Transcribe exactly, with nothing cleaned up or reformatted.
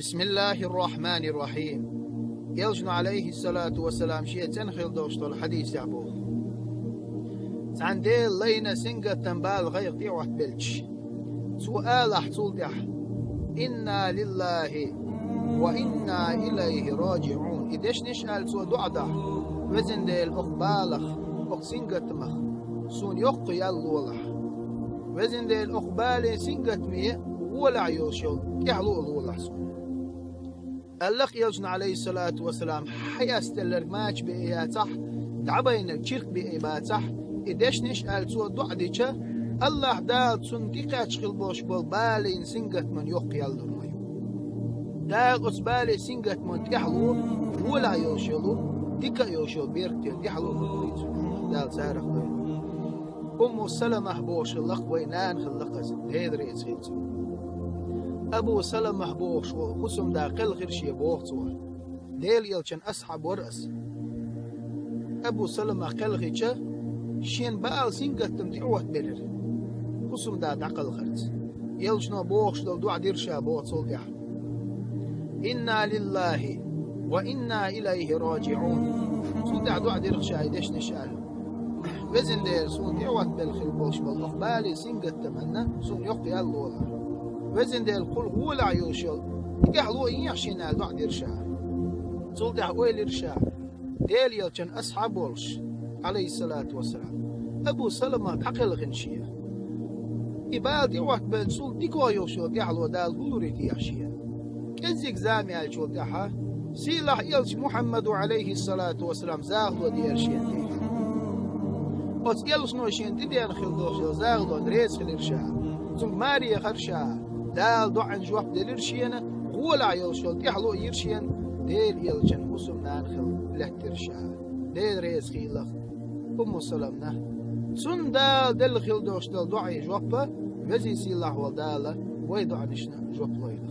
بسم الله الرحمن الرحيم. Элчано, عليه الصلاة والسلام, шен цӀена хилла долуш долу хьадисехь боху: цхьана Делан лайна сингаттам бала гӀайгӀа тӀе а хӀоттабелча, цо алахь цул тӀаьхьа: «Инна лиллахи ва инна илайхи раджиӀун». И дешнаш аьлла цо доӀа дахь: «Везан Дела, окху балах, окху сингаттамах суна йоккха ял лолахь. Везан Дела, окху балийн сингаттаме гӀолехь йолуш йолу тӀаьхьало а лолахь суна». Аллах Элчано, عليه الصلاة والسلام, хьаястелларг мача бе а яцахь, дӀабайнарг чиркх бе а бацахь, и дешнаш аьлла цо доӀа дича, Аллах Дала цунна тӀекхаьчна хилла болуш болу балийн сингаттаман йоккха ял лур ма ю. Дала оцу балийн сингаттаман тӀаьхьало гӀолехь йолуш йолу, дика а йолуш йолу беркате тӀаьхьало а лур ма ю цунна. Дала царах дойла. Умму Саламах бохуш хилла-кх, вай нана хилла-кх иза, Дела реза хила цунна. Абу Саламах бохуш волу хӀусамда кхелхира шен, боху цо. Делан Элчанан асхьаб вара иза. Абу Саламах кхелхича, шена бала сингаттам тӀе а хӀоттабелира, хӀусамда дӀакхалхарца. Элчано бохуш долу доӀа дира ша, боху цул тӀаьхьа: «Инна лиллахи ва инна илайхи раджиӀун». Цул тӀаьхьа доӀа дира ша и дешнаш аьлла: «Везан Дела, суна тӀе а хӀоттабелла хилла болуш болу окху балийн сингаттаманна суна йоккха ял лолахь. Везан Дела, кхул гӀолехь йолуш йолу и тӀаьхьало а ехьа шена», аьлла доӀа дира ша. Цул тӀаьхьа ойла йира ша, Делан Элчанан асхьаб волуш, عليه الصلاة والسلام, Абу Салама дӀакхелхина шен. И бала тӀе а хӀоттабелча, цул дика йолуш йолу тӀаьхьало Дала хӀун лур ю техьа шена? КӀеззиг зама яьллачул тӀаьхьа сийлахь Элча Мухьаммада, عليه الصلاة والسلام, захало деара шена тӀе. Оцу Элчано шена тӀедеана хилла долуш йолу захалонна реза хилира ша. Цуьнга маре яхара ша. Дала доӀанна жоп делира шена, гӀолехь йолуш йолу тӀаьхьало а йира шена, Делан Элчанан хӀусамнана хилла лаьттира ша. Дела реза хуьлда Умму Саламна. Цунна Дала делла хилла долуш долу доӀийн жоп, везан сийлахь волу Дала вайн доӀанашна жоп лойла.